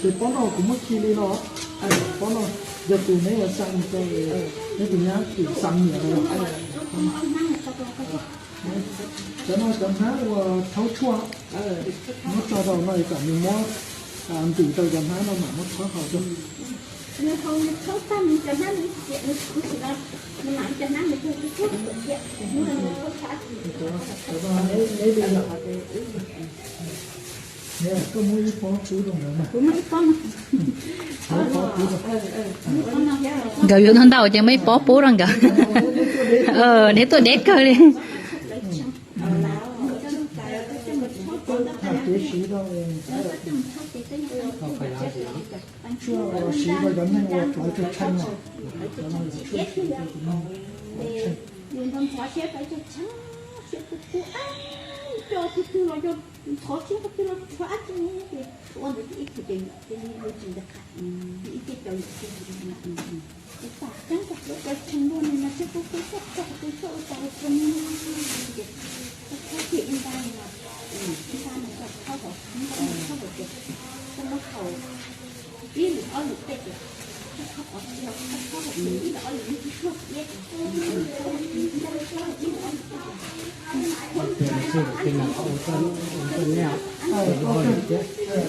Pob no kuv muab khi li no, pob no yog tus neb ua xaa rau, neb tus nyab tus xaa niam no. Cov no cov hnab ua thaub tshuaj, muab tso rau no kom nws muab ntws rau cov hnab no mam muab thaub haus rau. Neb li yog, koj muab ib pob pub rau nkawd na. Nkawd yuav ntau ntau ces muab ib pob pub rau nkawd. Neb tuaj deb kawg li. Siv rau cov neeg uas plawv tshee tshee no. Tus neeg uas tshee, siab plawv tshee tshee, siab kub kub, coj qhov twg los yog ntxhov siab qhov twg los tshuav dab tsi ces ua ntawd ces ib txhia ces nyuam cia li ua tsis ntawd qhov, ib txhia cov nyuam cia li ua tsis ntawd. Ces tam ceeb kom plawv tshee luaj li no siab kub kub, coj qhov twg coj ua tas li ces ib nta no, ib nta no coj thaub hauv, ib nta no thaub hauv ces koj muab haus ib lwm ob lwm tej ces koj thaub qhov twg los koj thaub hauv ces ib lwm ob lwm neb twb tshuaj iab ces ib nta no thaub hauv ib lwm ob lwm tej ces